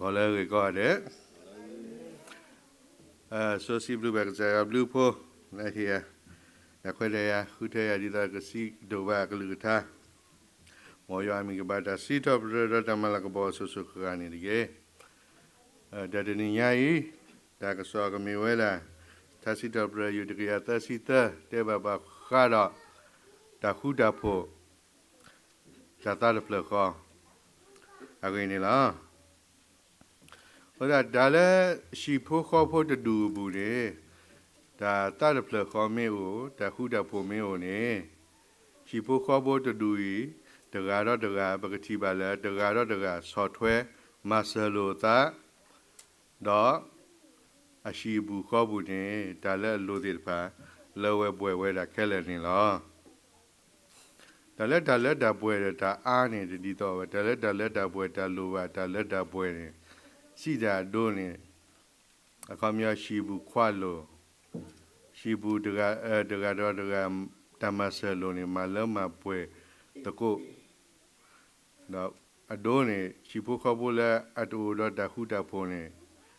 ဂီၤလၢအဂ့ၤကိးဂၤဒဲး, စီဆှံဘျုးဘၣ်ကစၢ်ယွၤဘျုးဖှိၣ် လၢဟ့ၣ်ယၤ တၢ်ခွဲးတၢ်ယာ် ဃုထၢယၤဒ်သိးကစံးကတိၤဘၣ်အကလုၢ်ကထါ, မ်ယွၤအမံၤကဘၣ်တၢ်စံးထီၣ်ပတြၢၤဒီးတၢ်မၤလၤကပီၤအစိၤစိၤဃၣ်ဃၣ်န့ၣ်တက့ၢ်. တၢ်တနံၤညါအံၤ တၢ်ကစီၣ်ကမ့ၢ်ဝဲဒၣ် ထါစံးထီၣ်ပတြၢၤ ယူၢ်တကယၤသၢဆံသၢ တဲဘၣ်ပှၤဃးဒီး တၢ်ဃူတၢ်ဖိး တၢ်သးတဖျၢၣ်ဃီ အဂ့ၢ်န့ၣ်လီၤ. အဃိသတး တၢ်လၢဟံၣ်ဖိဃီဖိတဒူၣ်အပူၤန့ၣ် တၢ်သးတဖျၢၣ်ဃီမ့ၢ်အိၣ် တၢ်ဃူတၢ်ဖိးမ့ၢ်အိၣ်န့ၣ် ဟံၣ်ဖိဃီဖိတဒူၣ်အံၤ တဂၤဒီးတဂၤ ပကထံၣ်ဘၣ်လၢ တဂၤဒီးတဂၤ ဆီၣ်ထွဲမၤစၢၤလိာ်အသး ဒီးအဟံၣ်အပူၤဃီပူၤန့ၣ် တၢ်လၢအလိၤသ့ၣ်တဖၣ် လၢဝဲပှဲၤဝဲဒၣ်ခဲလၢာ်န့ၣ်လီၤ. တၢ်လၢတၢ်လၢတၢ်ပှဲၤဒီးတၢ်အါန့ၣ်တဒ်သိးဝဲ, တၢ်လၢတၢ်လၢတၢ်ပှဲၤ တၢ်လိၣ်ဘၣ် တၢ်လၢတၢ်ပှဲၤန့ၣ် စံးတၢ်အဒိန့ၣ် အခီပညီဟံၣ်ပူၤခွါလိၤ, ဟံၣ်ပူၤတဂၤ တဂၤဒီးတဂၤ တၢ်မၤစၢၤလိၤန့ၣ် မၤလၢမၤပှဲၤသကိး ဒီးအဒိန့ၣ် ဟံၣ်ဖိဃီဖိလၢအတအိၣ်ဒီးတၢ်ဃူတၢ်ဖိးန့ၣ်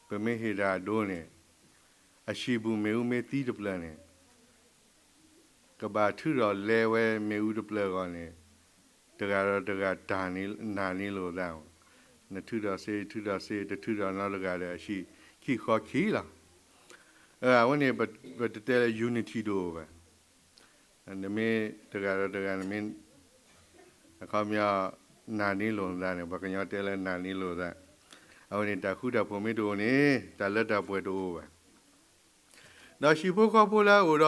ပမ့ၢ်ဟ့ၣ်တၢ်အဒိန့ၣ် အဟံၣ်ပူၤမ့ၣ်အူမ့ၢ်သံတဖျၢၣ်န့ၣ် ကဘၣ်ထုးထီၣ်လဲဝဲမ့ၣ်အူတဖျၢၣ်အဂီၢ်န့ၣ် တဂၤဒီးတဂၤတၢ်နာ်န့ၢ်လိာ်သး, နထုးထီၣ်စ့ ထုးထီၣ်စ့ တထုးထီၣ်နီတဂၤဒီး အဟံၣ်ခံဃီခံလီၤ. အဝဲန့ၣ် ပတတဲလၢ unity တအိၣ်ဘၣ်. နမ့ၢ်တဂၤဒီးတဂၤ နမ့ၢ် အခီပညီ နာ်န့ၢ်လိာ်သးန့ၣ် ပှၤကညီတဲလၢနာ်န့ၢ်လိာ်သး, အဝဲန့ၣ်တၢ်ဃူတၢ်ဖိးမ့ၢ်တအိၣ်န့ၣ် တၢ်လၢတၢ်ပှဲၤတအိၣ်ဘၣ်. ဒီးဟံၣ်ဖိဃီဖိလၢအအိၣ်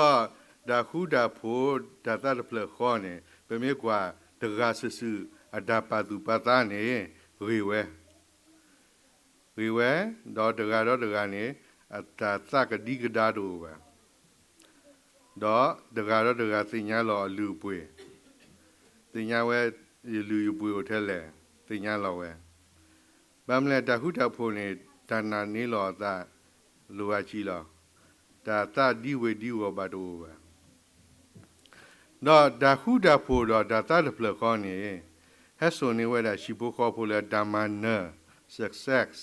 ဒီး တၢ်ဃူတၢ်ဖိး တၢ်သးတဖျၢၣ်ဃီန့ၣ် ပမ့ၢ်ကွၢ်တဂၤစုာ်စုာ် အတၢ်ပာ်သူၣ်ပာ်သးန့ၣ် ဂ့ၤဝဲ ဂ့ၤဝဲ, ဒီးတဂၤဒီးတဂၤန့ၣ် အတၢ်သးကဒံကဒါတအိၣ်ဘၣ်. ဒီးတဂၤဒီးတဂၤသ့ၣ်ညါလီၤအလုၢ်အပှ့ၤ, သ့ၣ်ညါဝဲ ယလုၢ်ယပှ့ၤအိၣ်ထဲလဲၣ်, သ့ၣ်ညါလီၤဝဲ. ဘၣ်မနုၤလဲၣ် တၢ်ဃူတၢ်ဖိးန့ၣ် တၢ်နာ်န့ၢ်လိာ်အသး လိၣ်ဘၣ်ဆံးလီၤ. တၢ်သးဒံဝ့ၤဒံဝီၤဘၣ်တအိၣ်ဘၣ်. ဒီးတၢ်ဃူတၢ်ဖိးဒီးတၢ်သးတဖျၢၣ်ဃီန့ၣ် ဟဲစိာ်န့ၢ်ဝဲဒၣ်ဟံၣ်ဖိဃီဖိလၢတၢ်မၤနၢၤ success,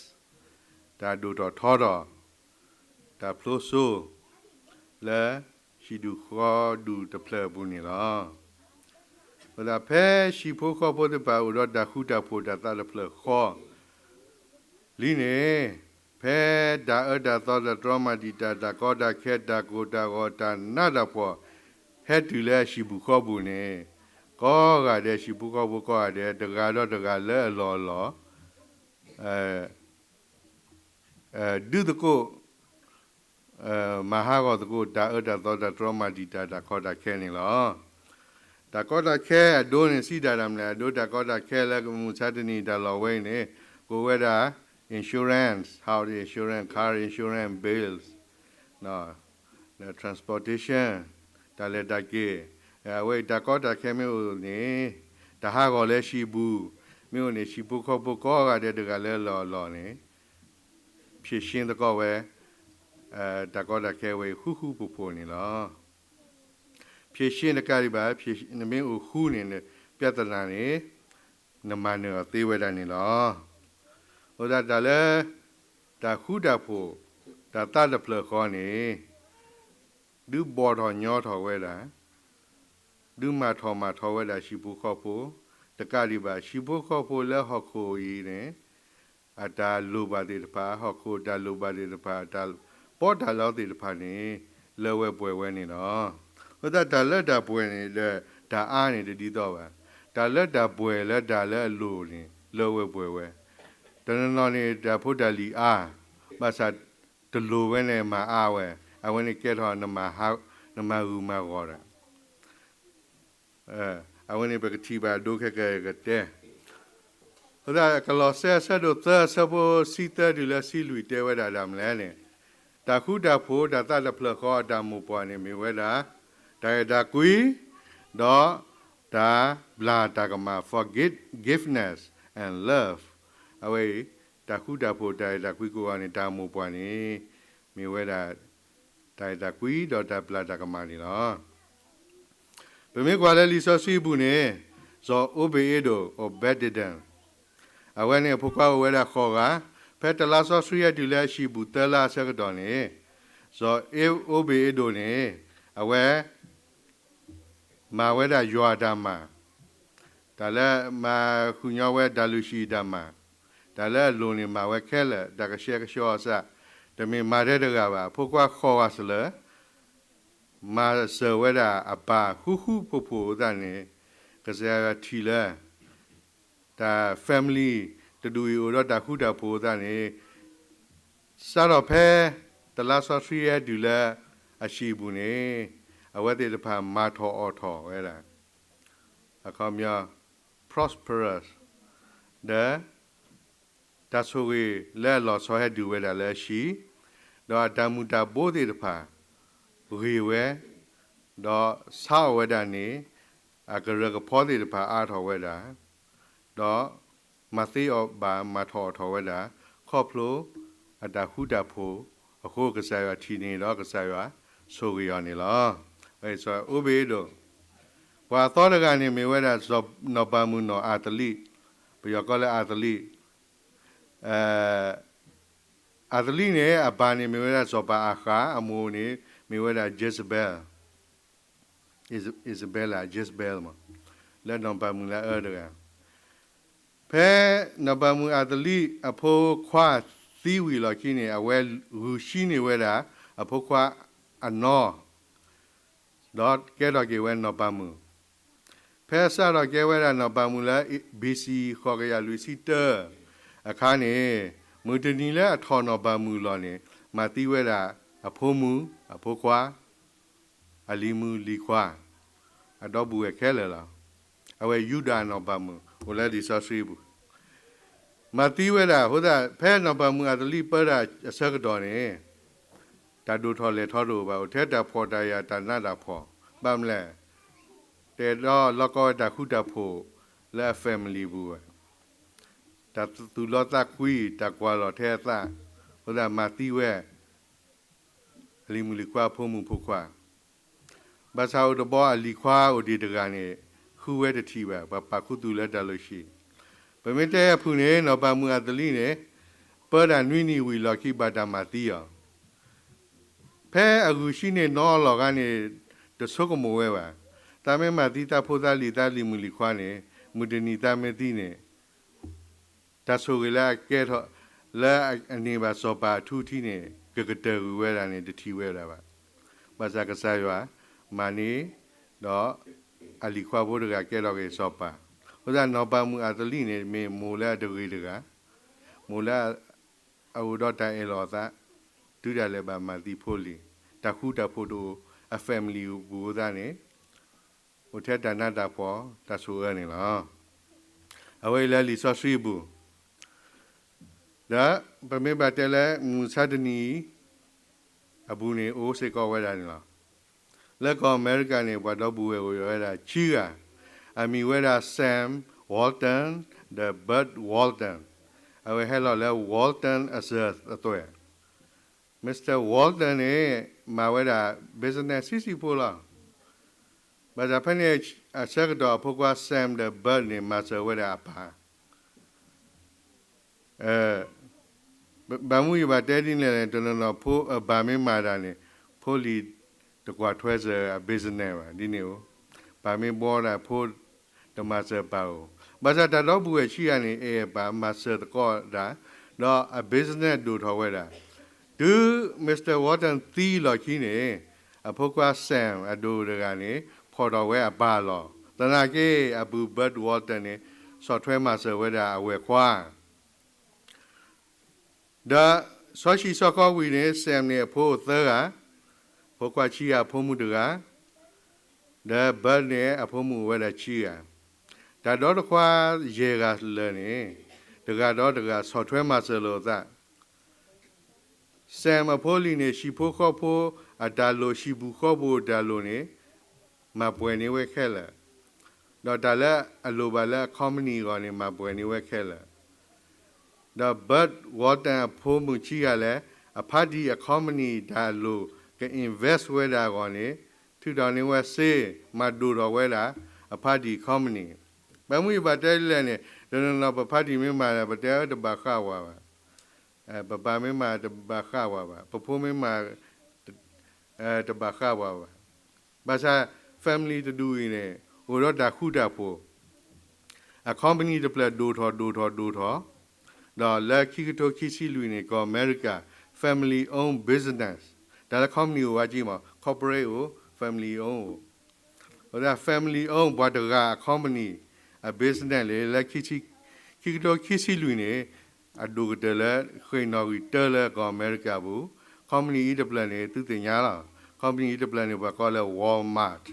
တၢ်ဒိၣ်ထီၣ်ထီထီၣ်, တၢ်ဖျိစိ လၢဟံၣ်ဒူၣ်ဃီဒူၣ်တဖျၢၣ်အပူၤန့ၣ်လီၤ. အဃိသတးဖဲဟံၣ်ဖိဃီဖိသ့ၣ်တဖၣ်အိၣ်ဒီးတၢ်ဃူတၢ်ဖိးတၢ်သးတဖျၢၣ်ဃီ လံန့ၣ်, ဖဲတၢ်အၢတၢ်သီတၢ်တြီမၤတံာ်တာ် တၢ်ကီတၢ်ခဲ တၢ်ကိၢ်တၢ်ဂီၤ တၢ်နးတၢ်ဖှီၣ် ဟဲတုၤလၢအဟံၣ်ပူၤဃီပူၤန့ၣ်, ကိးဂၤဒဲး ဟံၣ်ဖိဃီဖိကိးဂၤဒဲး တဂၤဒီးတဂၤလၢအလီၢ်အလီၢ် ဒုးသကိး မၤဟးဂီၤသကိး တၢ်အၢတၢ်သီတၢ်တြီမၤတံာ်တာ် တၢ်ကီတၢ်ခဲန့ၣ်လီၤ. တၢ်ကီတၢ်ခဲအဒိန့ၣ် စံးတၢ်ဒၣ်မနုၤလဲၣ်, အဒိတၢ်ကီတၢ်ခဲလၢကမုၢ်မဆါတနံၤတၢ်လီၢ်ဝဲအံၤန့ၣ် ကိးဝဲဒၣ် insurance, house insurance, car insurance, bills, ဒီး transportation, တၢ်လဲၤတၢ်က့ၤ, အဝဲအံၤတၢ်ကီတၢ်ခဲမ့ၢ်အိၣ်န့ၣ် တၢ်ဟးဂီၤလၢဟံၣ်ပူၤ မ့ၢ်အိၣ်န့ၣ် ဟံၣ်ဖိဃီဖိကိးဂၤဒဲးတဂၤလၢအလီၢ်အလီၢ်န့ၣ် ဖြေရှင်းသကိးဝဲ တၢ်ကီတၢ်ခဲဝဲအံၤ ဃူဃူဖိးဖိးန့ၣ်လီၤ. ဖြေရှင်းတကးဒံးဘၣ်, နမ့ၢ်အိၣ်ဃူန့ၣ် ပြဿနာန့ၣ် နမၤနၢၤအီၤသ့ဝဲဒၣ်န့ၣ်လီၤ. အဃိသတးတၢ်လၢ တၢ်ဃူတၢ်ဖိး တၢ်သးတဖျၢၣ်ဃီန့ၣ် ဒုးဘီၣ်ထီၣ်ညီထီၣ်ဝဲဒၣ် ဒုးမၤထီၣ်မၤထီဝဲဒၣ်ဟံၣ်ဖိဃီဖိ တကးဒံးဘၣ် ဟံၣ်ဖိဃီဖိလၢဟီၣ်ခိၣ်အံၤန့ၣ် အတၢ်လိၣ်ဘၣ်သ့ၣ်တဖၣ် ဟီၣ်ခိၣ်တၢ်လိၣ်ဘၣ်သ့ၣ်တဖၣ် တၢ်ပီးတၢ်လီသ့ၣ်တဖၣ်န့ၣ် လၢဝဲပှဲၤဝဲန့ၣ်လီၤ. အဃိသတးတၢ်လၢတၢ်ပှဲၤန့ၣ်ဒီး တၢ်အါန့ၣ်တဒ်သိးဘၣ်. တၢ်လၢတၢ်ပှဲၤလၢတၢ်လၢအလိၣ်န့ၣ် လၢဝဲပှဲၤဝဲ. တနီၤနီၤန့ၣ် တၢ်ဖိတၢ်လံၤအါ ဘၣ်ဆၣ်တလိၣ်ဝဲန့ၣ်မၤအါဝဲ, အဝဲန့ၣ်ကဲထီၣ် နမၤဂုာ်မၤဂီၤတၢ် အဝဲန့ၣ်ပကထံၣ်ဘၣ်ဒိခဲကကတဲ. အဃိသတး ကလီးစဲအဆၢဒိၣ်သၢ အဆၢဖိဆံသၢတုၤလၢဆံလွံၢ်တဲဝဲဒၣ်ဒ်မနုၤလဲၣ်န့ၣ်, တၢ်ဃူတၢ်ဖိး တၢ်သးတဖျၢၣ်ဃီအတၢ်မိၢ်ပှၢ်န့ၣ်မ့ၢ်ဝဲဒၣ် တၢ်အဲၣ်တၢ်ကွံ ဒီးတၢ်ဘျၣ်တၢ်ကမၣ် forgiveness and love. အဝဲအံၤ တၢ်ဃူတၢ်ဖိး တၢ်အဲၣ်တၢ်ကွံကိးဂၤန့ၣ် တၢ်မိၢ်ပှၢ်န့ၣ် မ့ၢ်ဝဲဒၣ် တၢ်အဲၣ်တၢ်ကွံဒီးတၢ်ဘျၣ်တၢ်ကမၣ်န့ၣ်လီၤ. ပမ့ၢ်ကွၢ်လၢလံာ်စီဆှံအပူၤန့ၣ် စီၤအိဘ့းအ့ဒိၣ် Obed-Edom, အဝဲန့ၣ်အဖိခွါအိၣ်ဝဲဒၣ်ဃိးဂၤ, ဖဲတလါစီဆှံဟဲတုၤလၢအဟံၣ်ပူၤသၢလါအဆၢကတီၢ်န့ၣ်, စီၤအိဘ့းအ့ဒိၣ်န့ၣ် အဝဲ မၤဝဲဒၣ်ယွၤအတၢ်မၤ, တၢ်လၢမၤဃုာ်ညီဝဲဒၣ်လုၢ်ဟံၣ်အတၢ်မၤ, တၢ်လၢအလိၣ်န့ၣ်မၤဝဲခဲလၢာ်, တၢ်ကဆှဲကဆှီအသး, တမ့ၢ်မၤထဲတဂၤဘၣ်. အဖိခွါဃိးဂၤစၢၤလၢ မၤစၢၤဝဲဒၣ်အပၢ်ဃူဃူဖိးဖိးအဃိသတးန့ၣ်, ကစၢ်ယွၤထံၣ်လၢ တၢ် family တဒူၣ်အံၤအိၣ်ဒီးတၢ်ဃူတၢ်ဖိးအဃိသတးန့ၣ်, စးထီၣ်ဖဲတလါစီဆှံဟဲတုၤလၢအဟံၣ်အပူၤန့ၣ်, အဝဲသ့ၣ်တဖၣ်မၤထီၣ်အီၣ်ထီၣ်ဝဲဒၣ် အခီပညီ prosperous ဒီး တၢ်ဆိၣ်ဂ့ၤလၢအလီၤဆီဟဲတုၤဝဲဒၣ်လၢအဟံၣ်, ဒီးအတၢ်မုၢ်တၢ်ဘိသ့ၣ်တဖၣ် ဂ့ၤဝဲ, ဒီးဆါအီၣ်ဝဲဒၣ်န့ၣ် အကရၢကဖီသ့ၣ်တဖၣ်အါထီၣ်ဝဲဒၣ်, ဒီးမၤသ့အီၣ်ဘၣ်မၤထီၣ်အီၣ်ထီၣ်ဝဲဒၣ်, ခီဖျိအတၢ်ဃူတၢ်ဖိးအဃိ ကစၢ်ယွၤထံၣ်န့ၣ်ဒီးကစၢ်ယွၤဆိၣ်ဂ့ၤအီၤန့ၣ်လီၤ. စီၤအိဘ့းအ့ဒိၣ်, ပှၤအသီတဂၤန့ၣ်မ့ၢ်ဝဲဒၣ် နီၢ်ဘၤမုၣ်နီၢ်အၤသလံး, ပယီၤကိးလၢအၤသလံး, အၤသလံးန့ၣ် အပၢ်န့ၣ်မ့ၢ်ဝဲဒၣ်စီၤပၤအၤဃး, အမိၢ်န့ၣ်မ့ၢ်ဝဲဒၣ် Jezebel, Isabella, Jezebel မး, လၢနီၢ်ဘၤမုၣ်လၢအအၢတဂၤ. ဖဲနီၢ်ဘၤမုၣ်အၤသလံးအဖိခွါသံဝံၤလီၢ်ခံန့ၣ် အဝဲဂုာ်ဆံးန့ၢ်ဝဲဒၣ်အဖိခွါအနီၢ် ဒီးကဲထီၣ်က့ၤဝဲနီၢ်ဘၤမုၣ်. ဖဲစးထီၣ်ကဲဝဲဒၣ်နီၢ်ဘၤမုၣ်လၢ ဘီၣ်စံၣ် ဃိးကယၤလွံၢ်ဆံတၢအခါန့ၣ်, မုၢ်တနံၤလၢအထီၣ်နီၢ်ဘၤမုၣ်အလီၢ်န့ၣ်, မၤသံဝဲဒၣ်အဖိမုၣ်, အဖိခွါ, အလံၤမုၣ်လံၤခွါ, အဒီပုၢ်ဝဲၢ်ခဲလၢာ်လီၤ. အဝဲယူဒၤနီၢ်ဘၤမုၣ် အိၣ်လၢလံာ်စီဆှံပူၤ မၤသံဝဲဒၣ်အဃိသတး ဖဲနီၢ်ဘၤမုၣ်အၤသလံးပၢတၢ်အဆၢကတီၢ်န့ၣ်, တၢ်ဒိၣ်ထီၣ်လဲၢ်ထီၣ်တအိၣ်ဘၣ်, အိၣ်ထဲတၢ်ဖှီၣ်တၢ်ယာ်တၢ်နးတၢ်ဖှီၣ်, ဘၣ်မနုၤလဲၣ်, တအဲၣ်ဒိးလီၢ်ကီဝဲတၢ်ဃူတၢ်ဖိးလၢအ family ပူၤဘၣ်, တၢ်သူၣ်လီသးကွံ, တၢ်ကွၢ်လီၤထဲအသး, အဃိသတးမၤသံဝဲ အလံၤမုၣ်လံၤခွါအဖိမုၣ်ဖိခွါ ဘၣ်ဆၣ်အိၣ်တဘျီအလံၤခွါအိၣ်ဒံးတဂၤန့ၣ် ဃုဝဲတထံၣ်ဘၣ်, ပှၤပာ်ခူသူၣ်လၢတၢ်လုၢ်ဟံၣ်. ပမ့ၢ်တဲအဖုၣ်န့ၣ် နီၢ်ဘၤမုၣ်အၤသလံးန့ၣ် ပၢတၢ်နွံနံၣ်ဝံၤလီၢ်ခံဘၣ်တၢ်မၤသံအီၤ. ဖဲအဂုာ်ဆံးန့ၢ်နီၢ်အလီၢ်ဂၤန့ၣ် တဆိကမိၣ်ဝဲဘၣ်. သးမ့ၢ်မၤသံသးဖိသးလံၤသးလံၤမုၣ်လံၤခွါန့ၣ် မုၢ်တနံၤသးမ့ၢ်သံန့ၣ် တၢ်ဆိၣ်ဂ့ၤလၢအကဲထီၣ် လၢအန့ၢ်ဘၣ်စီၤပၤအထူအထံးန့ၣ် ကကတၢၢ်ကွံာ်ဝဲဒၣ်န့ၣ် တထံၣ်ဝဲဒၣ်ဘၣ်. ဘၣ်ဆၣ်ကစၢ်ယွၤမၤန့ၢ် ဒီးအလံၤခွါဖိတဂၤကဲထီၣ်က့ၤစီၤပၤ. အဃိသတးနီၢ်ဘၤမုၣ်အၤသလံးန့ၣ် မ့ၢ်မိၢ်လၢအတဂ့ၤတဂၤ, မိၢ်လၢအအိၣ်ဒီးတၢ်အဲၣ်လီၤအသး, တုၤဒၣ်လဲာ်ဘၣ်မၤသံဖိလံၤ, တၢ်ဃူတၢ်ဖိးတအိၣ်, အ family ပူၤအဃိသတးန့ၣ် အိၣ်ထဲတၢ်နးတၢ်ဖှီၣ် တၢ်ဆိၣ်အၢန့ၣ်လီၤ. အဝဲအံၤလၢလံာ်စီဆှံအပူၤ, ဒီးပမ့ၢ်ဘၣ်တဲလၢမုၢ်မဆါတနံၤအံၤ အပူၤန့ၣ် အိၣ်စ့ၢ်ကီးဝဲဒၣ်န့ၣ်လီၤ. လၢကီၢ်အမဲရကၤန့ၣ် ပှၤဒီပုၢ်ဝဲၢ်အိၣ်ဝဲဒၣ်ခံဂၤ, အမံၤဝဲဒၣ် Sam Walton ဒီး Bud Walton, အဝဲဟဲလီၤလၢ Walton အစၢၤအသွဲၣ်. Mr Walton န့ၣ် မၤဝဲဒၣ် business ဆံးဆံးဖိလီၤ. ဘၣ်ဆၣ်ဖဲန့ၣ်အဆၢကတီၢ် အဖိခွါ Sam ဒီး Bud န့ၣ် မၤစၢၤဝဲဒၣ်အပၢ် ဘၣ်မနုၤယဘၣ်တဲဒ်န့ၣ်လဲၣ်န့ၣ် တနီၤနီၤဖိအပၢ်မ့ၢ်မၤတၢ်န့ၣ် ဖိလံၤတကွၢ်ထွဲစၢၤအ business ဘၣ် ဒ်န့ၣ်ဧိၤ, ပၢ်မ့ၢ်ဘှီဒၣ်ဖိတမၤစၢၤပၢ်ဧိၤ, ဘၣ်ဆၣ်တၢ်ဒီပုၢ်ဝဲၢ်ခံဂၤန့ၣ် အဲၣ်ပၢ်မၤစၢၤသကိးတၢ်, ဒီးအ business ဒိၣ်ထီၣ်ဝဲဒၣ်. တုၤ Mr Walton သံလီၢ်ခံန့ၣ် အဖိခွါ Sam အဒိၣ်တဂၤန့ၣ် ဖီၣ်ထီၣ်ဝဲအပၢ်အလီၢ်, သနာ်က့ အပုၢ် Bud Walton န့ၣ် ဆီၣ်ထွဲမၤစၢၤဝဲဒၣ်အဝဲၢ်ခွါ ဒီးစီၤဟံၣ်စီၤဃီဝံၤန့ၣ် Sam န့ၣ် အဖိအိၣ်သၢဂၤ, ဖိခွါခံဂၤ အဖိမုၣ်တဂၤ, ဒီး Bud န့ၣ် အဖိမုၣ်အိၣ်ဝဲဒၣ်ခံဂၤ. တၢ်ဒီတခွါယဲၢ်ဂၤလၢာ်န့ၣ် တဂၤဒီးတဂၤဆီၣ်ထွဲမၤစၢၤလိာ်အသး Sam အဖိလံၤန့ၣ် ဟံၣ်ဖိဃီဖိအတၢ်လိၣ် ဟံၣ်ပူၤဃီပူၤအတၢ်လိၣ်န့ၣ် မၤပှဲၤန့ၢ်ဝဲခဲလၢာ်, ဒီးတၢ်လၢအလိၣ်ဘၣ်လၢအ company အဂီၢ်န့ၣ် မၤပှဲၤန့ၢ်ဝဲခဲလၢာ်. ဒီး Bud Walton အဖိမုၣ်ခံဂၤလၢ အဖါတံၢ်အ company တၢ်အလိၣ် က invest ဝဲဒၣ်အဂီၢ်န့ၣ် ထုးထီၣ်န့ၢ်ဝဲစ့ မၤဒိၣ်ထီၣ်ဝဲဒၣ် အဖါတံၢ် company. ဘၣ်မနုၤယဘၣ်တဲဒ်လဲၣ်န့ၣ် တနီၤနီၤပဖါတံၢ်မ့ၢ်မၤဒီး ပတဲအၢတဘၣ်ဃးဝဲဘၣ်. ပပၢ်မ့ၢ်မၤတဘၣ်ဃးဝဲဘၣ်, ပဖိမ့ၢ်မၤ တဘၣ်ဃးဝဲဘၣ်. ဘၣ်ဆၣ် family တဒူအံၤန့ၣ် အိၣ်ဒီးတၢ်ဃူတၢ်ဖိး, အ company တဖျၢၣ်ဒိၣ်ထီၣ်ဒိၣ်ထီၣ်ဒိၣ်ထီၣ်, ဒီးလၢခံကထိခံဆံလွံၢ်န့ၣ် ကီၢ်အမဲရကၤ family owned business, တၢ်လၢ company အိၣ်ဝဲက့မး corporate အိၣ် family owned အိၣ် အဃိသတး family owned ပှၤတဂၤအ company အ business လၢ လၢ ခံကထိခံဆံလွံၢ်န့ၣ် အဒိၣ်ကတၢၢ်လၢ ဃ့ၢ်နီၣ်ဂံၢ်တၢလၢကီၢ်အမဲရကၤပူၤ, company အံၤတဖျၢၣ်န့ၣ် သုသ့ၣ်ညါလီၤ. company အံၤတဖျၢၣ်န့ၣ် ပှၤကိးလၢ Walmart,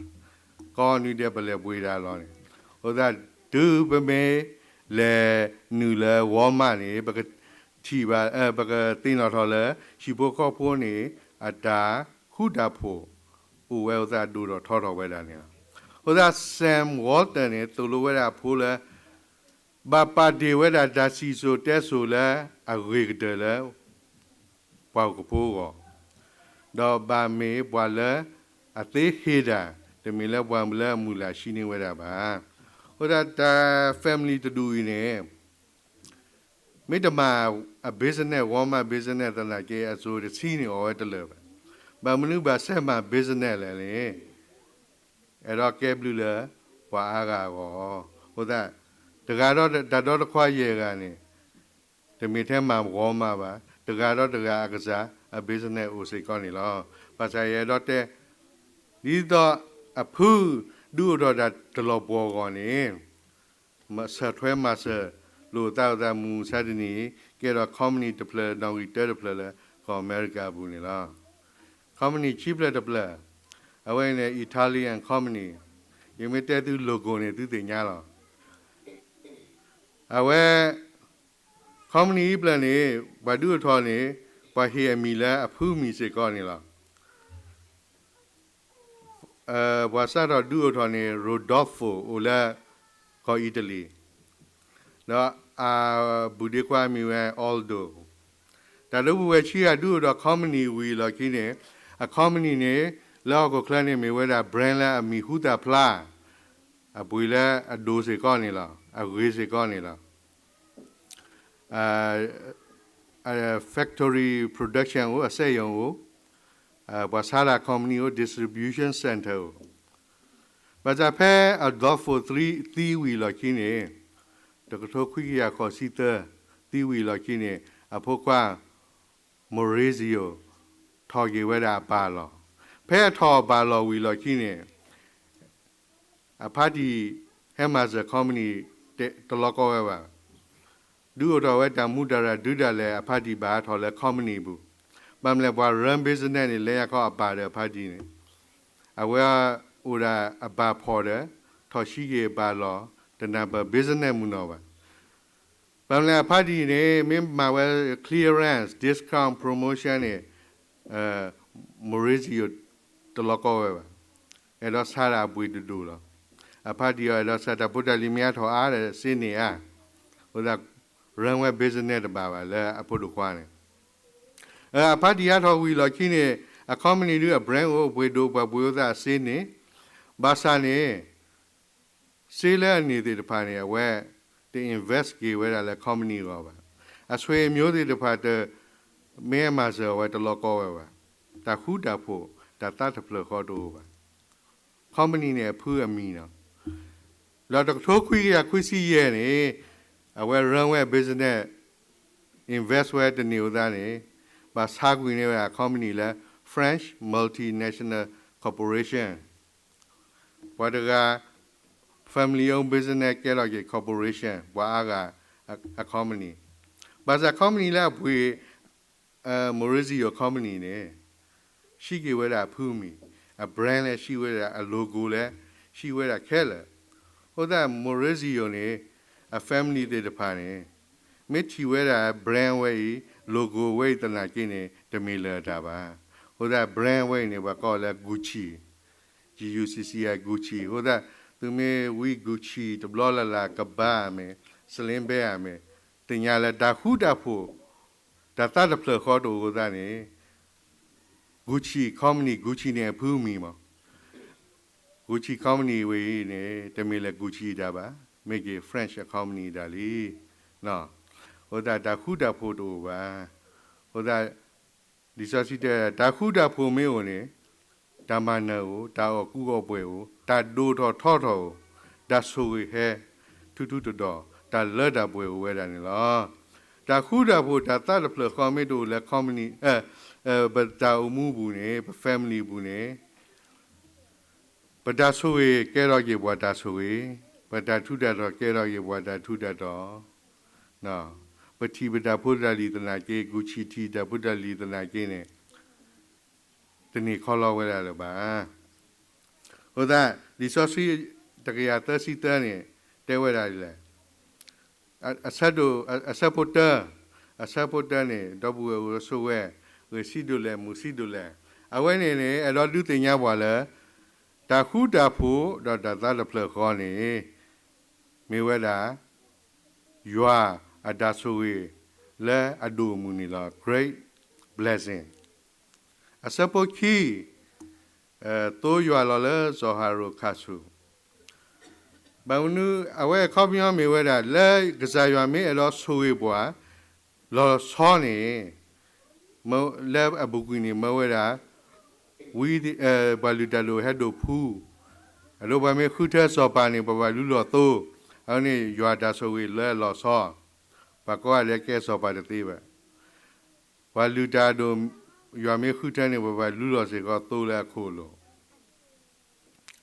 ကိးနွံဒဲးပလဲၤပှ့ၤဒၣ်လီၤန့ၣ်, အဃိသတး တုၤပမ့ၢ်လဲၤနုာ်လၢ Walmart န့ၣ် ပကထံၣ်ဘၣ် ပကသ့ၣ်နီၣ်ထီၣ်လၢ ဟံၣ်ဖိဃီဖိန့ၣ် အတၢ်ဃူတၢ်ဖိး အိၣ်ဝဲအဃိသတး ဒိၣ်ထီၣ်ထီထီၣ်ဝဲဒၣ်န့ၣ်လီၤ. အဃိသတး Sam Walton န့ၣ် သိၣ်လိဝဲဒၣ်အဖိလၢ ဘၣ်ပာ်တ့ၢ်ဝဲဒၣ်တၢ်စံၣ်စိၤတဲစိၤလၢအဂ့ၤကတၢၢ်လၢ ပှၤဟီၣ်ခိၣ်ဖိအဂီၢ်, ဒီးဘၣ်မ့ၢ်ပှၤလၢအသ့ဟ့ၣ်တၢ်, တမ့ၢ်လၢပှၤလၢအမုၢ်လၢ်ဆံးန့ၢ်ဝဲဒၣ်ဘၣ်. အဃိသတးတၢ် family တဒူအံၤန့ၣ် မ့ၢ်တမၤအ business, Walmart business သနာ်က့ အစိၤတဆံန့ၣ်အိၣ်ဝဲတလၢာ်ဘၣ်. ဘၣ်မနုၤဘၣ်ဆဲးမၤ business လဲၣ်န့ၣ် အဲၣ်ဒိးကဲဘျုးလၢပှၤအါဂၤအဂီၢ်, အဃိသတး တဂၤဒီးတၢ်ဒီတခွါယဲၢ်ဂၤန့ၣ် တမ့ၢ်ထဲမၤ Walmart ဘၣ်, တဂၤဒီးတဂၤအကစၢ်အ business အိၣ်စ့ၢ်ကီးန့ၣ်လီၤ. ဘၣ်ဆၣ်ယအဲၣ်ဒိးတဲ ဒ်သိးအဖုဒုးအိၣ်ထီၣ်တၢ်တလီၤပှီၢ်အဂီၢ်န့ၣ် ဆၢထွဲမၤစၢၤလိာ်သးအသးမုၢ်မဆါတနံၤအံၤ ကဲထီၣ် company တဖျၢၣ် နီၣ်ဂံၢ်တၢတဖျၢၣ်လၢကီၢ်အမဲရကၤအပူၤန့ၣ်လီၤ. company ခံဖျၢၣ်တဖျၢၣ်, အဝဲန့ၣ် Italian company, ယမ့ၢ်တဲသု logo န့ၣ် သုသ့ၣ်ညါလီၤ. အဝဲ company အံၤတဖျၢၣ်န့ၣ် ပှၤဒုးအိၣ်ထီၣ်န့ၣ် ပှၤဟ့ၣ်အမံၤလၢအဖုမံၤစ့ၢ်ကီးန့ၣ်လီၤ. ပှၤစးထီၣ်ဒုးအိၣ်ထီၣ်န့ၣ် Rodolfo အိၣ်လၢကီၢ်အံၣ်တလံၤ, ဒီးအဘူးဒ့ခွါအမံၤဝဲ Aldo. တၢ်ဒိၣ်ပဝဲၢ်ဆံဂၤဒုးအိၣ်ထီၣ် company ဝံၤအလီၢ်ခံန့ၣ် အ company န့ၣ် လၢဟီၣ်ခိၣ်ချၢန့ၣ်မ့ၢ်ဝဲဒၣ် brand လၢအမံၤဟူသၣ်ဖျါ, အပှ့ၤလၢအဒိၣ်စ့ၢ်ကီးန့ၣ်လီၤ, အဂ့ၤစ့ၢ်ကီးန့ၣ်လီၤ. factory production အိၣ်, အစက်ရုံအိၣ်, ပှၤဆါတၢ် company အိၣ်, distribution center အိၣ်. ဘၣ်ဆၣ်ဖဲ Adolfo သံဝံၤအလီၢ်ခံန့ၣ်, တကထိခွံကယၤဃိးဆံသၢ သံဝံၤအလီၢ်ခံန့ၣ် အဖိခွါ Maurizio ထီၣ်က့ၤဝဲဒၣ်အပၢ်လီၢ်. ဖဲအထီၣ်အပၢ်လီၢ်ဝံၤအလီၢ်ခံန့ၣ် အဖါတံၢ်ဟဲမၤစၢၤ company တလီၤကီဝဲဘၣ်. ဒုးအိၣ်ထီၣ်ဝဲတၢ်မူတၢ်ရၢ်ဒုးဒၣ်လဲာ် အဖါတံၢ်ဘၣ်ထီၣ်လၢ company အပူၤ, ဘၣ်မနုၤလဲၣ် ပှၤ run business န့ၣ် လဲၤညါခီအပၢ်ဒီးအဖါတံၢ်န့ၣ်, အဝဲအိၣ်ဒၣ်အဘၣ်ဖှီၣ်ဒီး ထီၣ်ဆံးက့ၤအပၢ်လီၢ် တနၢ်ပၢၢ် business မုၢ်နီၢ်ဘၣ်. ဘၣ်မနုၤလဲၣ် အဖါတံၢ်န့ၣ် မ့ၢ်မၤဝဲ clearance, discount, promotion န့ၣ် Maurizio တလီၤကီဝဲဘၣ်. အဲၣ်ဒိးဆါဒၣ်အပှ့ၤတဒိၣ်လီၤ. အဖါတံၢ်အီၤအဲၣ်ဒိးဆါ တၢ်ဖိတၢ်လံၤမ့ၢ်အါထီၣ်အါဒီး စ့န့ၢ်အါ, အဃိသတး run ဝဲ business တဘၣ်ဘၣ်လၢအဖိဒိၣ်ခွါန့ၣ်, အဖါတံၢ်အါထီၣ်ဝံၤအလီၢ်ခံန့ၣ် အ company ဒုးအ brand အိၣ် အပှ့ၤဒိၣ် ပှၤပှ့ၤအဃိသတး အစ့န့ၢ်, ဘၣ်ဆၣ်န့ၣ် စ့လၢအန့ၢ်သ့ၣ်တဖၣ်န့ၣ် အဝဲတ invest က့ၤဝဲဒၣ်လၢ company အဂီၢ်ဘၣ်. အဆွေမျိုးသ့ၣ်တဖၣ်တမ့ၢ်မၤစၢၤအဝဲတလီၤကီဝဲဘၣ်. တၢ်ဃူတၢ်ဖိး တၢ်သးတဖျၢၣ်ဃီတအိၣ်ဘၣ်. company န့ၣ်အဖုအမံၤနီၤ. ဒီးတကထိခွံကယၤခွံဆံယဲၢ်န့ၣ် အဝဲ run ဝဲ business, invest ဝဲတန့ၢ်အဃိသတးန့ၣ် ဘၣ်ဆါကွံာ်န့ၢ်ဝဲဒၣ်အ company လၢ French Multinational Corporation ပှၤတဂၤ family owned business ကဲထီၣ်က့ၤ corporation ပှၤအါဂၤအ company. ဘၣ်ဆၣ် company လၢအပှ့ၤ Maurizio company န့ၣ် ဟံးက့ၤဝဲဒၣ်အဖုအမံၤ, အ brand လၢဟံးဝဲဒၣ်, အ logo လၢဟံးဝဲဒၣ်ခဲလၢာ်. အဃိသတး Maurizio န့ၣ် အ family သ့ၣ်တဖၣ်န့ၣ် မ့ၢ်ထံၣ်ဝဲဒၣ် brand ဝဲအံၤ, logo ဝဲအံၤသနာ်က့န့ၣ် တမ့ၢ်လၢာ်တၢ်ဘၣ်. အဃိသတး brand ဝဲအံၤန့ၣ် ပှၤကိးလၢ Gucci, G U C C I, Gucci. အဃိသတး သုမ့ၢ်ဝံ Gucci တဘျီလၢ်လၢ် ကဘါမ့ၢ် sling bag မ့ၢ် သ့ၣ်ညါလၢတၢ်ဃူတၢ်ဖိး တၢ်သးတဖျၢၣ်ဃီတအိၣ်အဃိသတးန့ၣ် Gucci company, Gucci န့ၣ်အဖုအမံၤမး. Gucci company ဝဲအံၤန့ၣ် တမ့ၢ်လၢ Gucci တၢ်ဘၣ်, မ့ၢ်က့ၤ French company တၢ်လံ. အဃိသတးတၢ်ဃူတၢ်ဖိးတအိၣ်ဘၣ်. အဃိသတး လံာ်စီဆှံတဲ တၢ်ဃူတၢ်ဖိးမ့ၢ်အိၣ်န့ၣ် တၢ်မၤနၢၤအိၣ်, တၢ်အီၣ်ကူအီၣ်ပှဲၤအိၣ်, တၢ်ဒိၣ်ထီၣ်ထီထီၣ်အိၣ်, တၢ်ဆိၣ်ဂ့ၤဟဲ ထူထူတီတီ, တၢ်လၢတၢ်ပှဲၤအိၣ်ဝဲဒၣ်န့ၣ်လီၤ. တၢ်ဃူတၢ်ဖိး တၢ်သးတဖျၢၣ်ဃီမ့ၢ်တအိၣ်လၢ company ပတၢ်အိၣ်မူအပူၤန့ၣ်, ပ family အပူၤန့ၣ် ပတၢ်ဆိၣ်ဂ့ၤကဲထီၣ်က့ၤပှၤတၢ်ဆိၣ်ဂ့ၤ, ပတၢ်ထူးတၢ်တီၤကဲထီၣ်က့ၤပှၤတၢ်ထူးတၢ်တီၤ, ပထံၣ်ပတၢ်ဖိတၢ်လံၤသနာ်က့, ကူၣ်ဆံၣ်ထံၣ်တၢ်ဖိတၢ်လံၤသနာ်က့န့ၣ် တန့ၢ်ခီလီၤဝဲဒၣ်လၢၤဘၣ်. အဃိသတး လံာ်စီဆှံ တကယၤသၢဆံသၢန့ၣ် တဲဝဲဒၣ်ဒ်လဲၣ်. အဆၢဒိၣ်, အဆၢဖိတၢ, အဆၢဖိတၢန့ၣ် ဒီပုၢ်ဝဲၢ်အိၣ်ဆိးဝဲ, ဂ့ၢ်ဆံးဒိၣ်လဲၣ် မုၢ်ဆံးဒိၣ်လဲၣ်, အဝဲန့ၣ်န့ၣ် အဲၣ်ဒိးဒုးသ့ၣ်ညါပှၤလၢ တၢ်ဃူတၢ်ဖိး ဒီးတၢ်သးတဖျၢၣ်ဃီန့ၣ် မ့ၢ်ဝဲဒၣ် ယွၤအတၢ်ဆိၣ်ဂ့ၤလၢအဒိၣ်အမုၢ်န့ၣ်လီၤ. Great blessing. အဆၢဖိခံ, သိယွၤလီၤလၢစီၤအၤဟရိၣ်ခါဆူၣ်. ဘၣ်မနုၤ အဝဲအခီပညီမ့ၢ်ဝဲဒၣ် လၢကစၢ်ယွၤမ့ၢ်အဲၣ်ဒိးဆိၣ်ဂ့ၤပှၤ လီၤဆီန့ၣ် လၢအပူၤကွံာ်န့ၣ် မၢဝဲဒၣ် ဝံ, ပှၤလုၢ်တၢ်ဒိၣ်ဟဲဒိၣ်ဖှူ, အဒိ ပှၤမ့ၢ်ဃုထၢစီၤပၤန့ၣ် ပဘၣ်လူလီၤသိ, အဝဲန့ၣ်ယွၤတၢ်ဆိၣ်ဂ့ၤလၢလီၤဆီ, ပှၤကိးဂၤဒဲးကဲစီၤပၤတသ့ဘၣ်. ပှၤလုၢ်တၢ်ဒိၣ် ယွၤမ့ၢ်ဃုထၢန့ၣ် ပဘၣ်လူလီၤစ့ၢ်ကီးသိလၢအခိၣ်လိၤ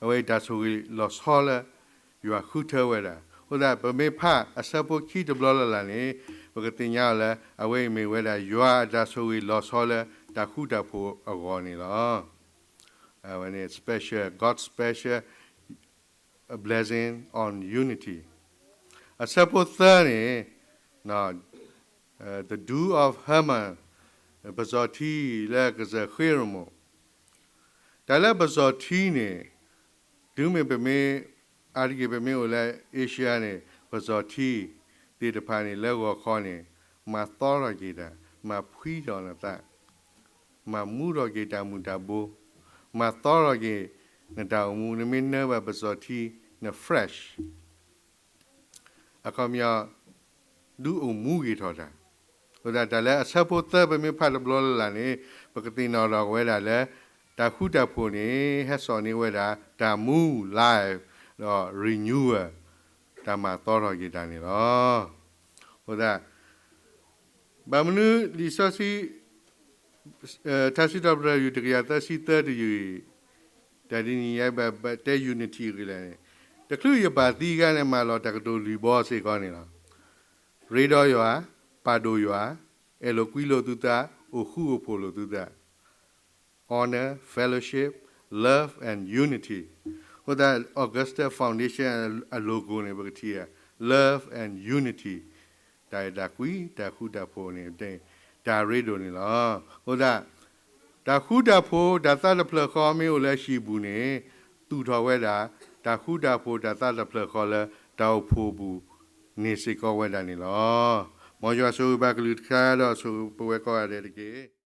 အဝဲအံၤတၢ်ဆိၣ်ဂ့ၤလီၤဆီလၢ ယွၤဃုထၢဝဲဒၣ်. အဃိသတး ပမ့ၢ်ဖးအဆၢဖိခံတဘျီလၢ်လၢ်န့ၣ် ပကသ့ၣ်ညါအီၤလၢ အဝဲအံၤမ့ၢ်ဝဲဒၣ် ယွၤအတၢ်ဆိၣ်ဂ့ၤလီၤဆီလၢတၢ်ဃူတၢ်ဖိးအဂီၢ်န့ၣ်လီၤ. အဝဲန့ၣ် special, God's special blessing on unity. အဆၢဖိသၢန့ၣ် the Dew of Hermon, ပစီၤထံလၢကစၢၢ်ဃ့ရမိၣ်. တၢ်လၢပစီၤထံန့ၣ် တုၤမ့ၢ်ပမ့ၢ် အါတက့ၢ်ပမ့ၢ်အိၣ်လၢ Asia န့ၣ် ပစီၤထံသ့ၣ်တဖၣ်န့ၣ် လၢဂီၤခီန့ၣ် မၤသီထီၣ်က့ၤတၢ်, မၤဖှံထီၣ်နသး, မၤမူထီၣ်က့ၤတၢ်မူၤတၢ်ဘိ, မၤသီထီၣ်က့ၤနတၢ်အိၣ်မူ, နမ့ၢ်နၢဘၣ်ပစီၤထံ န fresh အခီပညီ ဒုးအိၣ်မူဂ့ၤထီၣ်တၢ်. အဃိသတး တၢ်လၢအဆၢဖိသၢ ပမ့ၢ်ဖးတဘျီလၢ်လၢ်န့ၣ် ပကသ့ၣ်နီၣ်ထီၣ်ဝဲဒၣ်လၢ တၢ်ဃူတၢ်ဖိးန့ၣ် ဟဲစိာ်န့ၢ်ဝဲဒၣ် တၢ်မူ life ဒီး renewal တၢ်မၤသီထီၣ်က့ၤတၢ်န့ၣ်လီၤ. အဃိသတး ဘၣ်မနုၤလံာ်စီဆှံ ထါစံးထီၣ်ပတြၢၤ ယူၢ်တကယၤသၢဆံသၢတယုၢ်အံၤ တၢ်ဒ်န့ၣ်ယဘၣ်တဲ unity အဂ့ၢ်လဲၣ်န့ၣ်, တချုးယပၢ်သံအခါန့ၣ် မၤလီၤတၢ်ကတိၤလွံၢ်ဘီစ့ၢ်ကီးန့ၣ်လီၤ. ရ့ဒီးယွၤ, ပာ်ဒိၣ်ယွၤ, အဲၣ်လိာ်ကွံလိာ်သုသး, အိၣ်ဃူအိၣ်ဖိးလိာ်သုသး honor, fellowship, love and unity. အဃိသတး Augusta Foundation အ logo န့ၣ် ပကထံၣ်ဧါ, love and unity. တၢ်အဲၣ်တၢ်ကွံ တၢ်ဃူတၢ်ဖိးန့ၣ် တၢ်ရ့ဒိၣ်န့ၣ်လီၤ. အဃိသတး တၢ်ဃူတၢ်ဖိး တၢ်သးတဖျၢၣ်ဃီမ့ၢ်အိၣ်လၢဟံၣ်ပူၤန့ၣ် သူၣ်ထီၣ်ဝဲဒၣ် တၢ်ဃူတၢ်ဖိး တၢ်သးတဖျၢၣ်ဃီလၢ တၢ်အိၣ်ဖှိၣ်အပူၤ န့ၢ်စ့ၢ်ကီးဝဲဒၣ်န့ၣ်လီၤ. မ်ယွၤဆိၣ်ဂ့ၤဘၣ်ကလုၢ်တခါဒီး ဆိၣ်ဂ့ၤပဝဲကိးဂၤဒဲးတက့ၢ်.